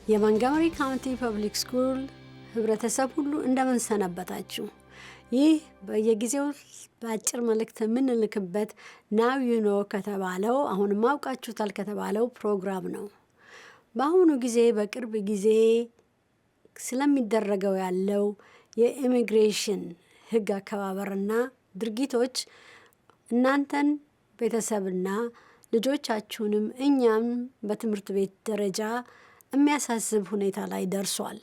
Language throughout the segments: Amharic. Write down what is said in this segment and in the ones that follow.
የ Montgomery County Public School ህብረተሰብ ሁሉ እንደምን ሰነበታችሁ? ይህ በየጊዜው በአጭር መልእክት የምንልክበት Now You Know ከተባለው፣ አሁንም አውቃችሁታል ከተባለው ፕሮግራም ነው። በአሁኑ ጊዜ በቅርብ ጊዜ ስለሚደረገው ያለው የኢሚግሬሽን ህግ አከባበርና ድርጊቶች እናንተን ቤተሰብና ልጆቻችሁንም እኛም በትምህርት ቤት ደረጃ የሚያሳስብ ሁኔታ ላይ ደርሷል።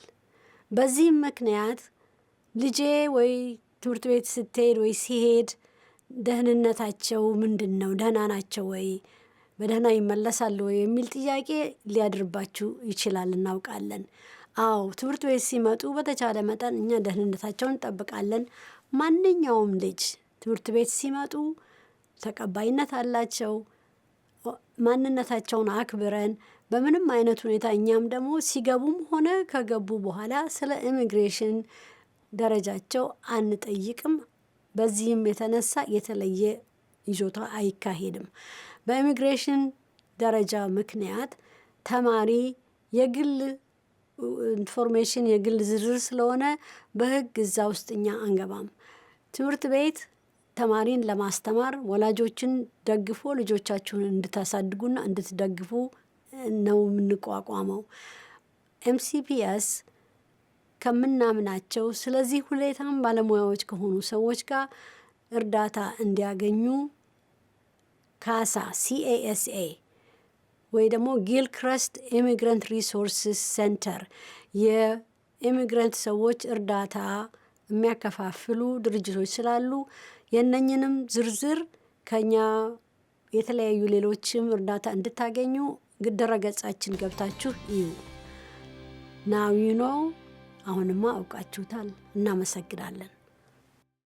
በዚህም ምክንያት ልጄ ወይ ትምህርት ቤት ስትሄድ ወይ ሲሄድ ደህንነታቸው ምንድን ነው? ደህና ናቸው ወይ? በደህና ይመለሳሉ ወይ? የሚል ጥያቄ ሊያድርባችሁ ይችላል፣ እናውቃለን። አዎ፣ ትምህርት ቤት ሲመጡ በተቻለ መጠን እኛ ደህንነታቸውን እንጠብቃለን። ማንኛውም ልጅ ትምህርት ቤት ሲመጡ ተቀባይነት አላቸው። ማንነታቸውን አክብረን በምንም አይነት ሁኔታ እኛም ደግሞ ሲገቡም ሆነ ከገቡ በኋላ ስለ ኢሚግሬሽን ደረጃቸው አንጠይቅም። በዚህም የተነሳ የተለየ ይዞታ አይካሄድም። በኢሚግሬሽን ደረጃ ምክንያት ተማሪ የግል information፣ የግል ዝርዝር ስለሆነ በሕግ እዛ ውስጥ እኛ አንገባም። ትምህርት ቤት ተማሪን ለማስተማር ወላጆችን ደግፎ ልጆቻችሁን እንድታሳድጉና እንድትደግፉ ነው የምንቋቋመው። MCPS ከምናምናቸው ስለዚህ ሁኔታም ባለሙያዎች ከሆኑ ሰዎች ጋር እርዳታ እንዲያገኙ CASA፣ CASA ወይ ደግሞ Gilchrist Immigrant Resources Center የ immigrant ሰዎች እርዳታ የሚያከፋፍሉ ድርጅቶች ስላሉ የእነኝንም ዝርዝር ከኛ የተለያዩ ሌሎችም እርዳታ እንድታገኙ ድረገጻችን ገብታችሁ እዩ። Now you know። አሁንማ አውቃችሁታል። እናመሰግናለን።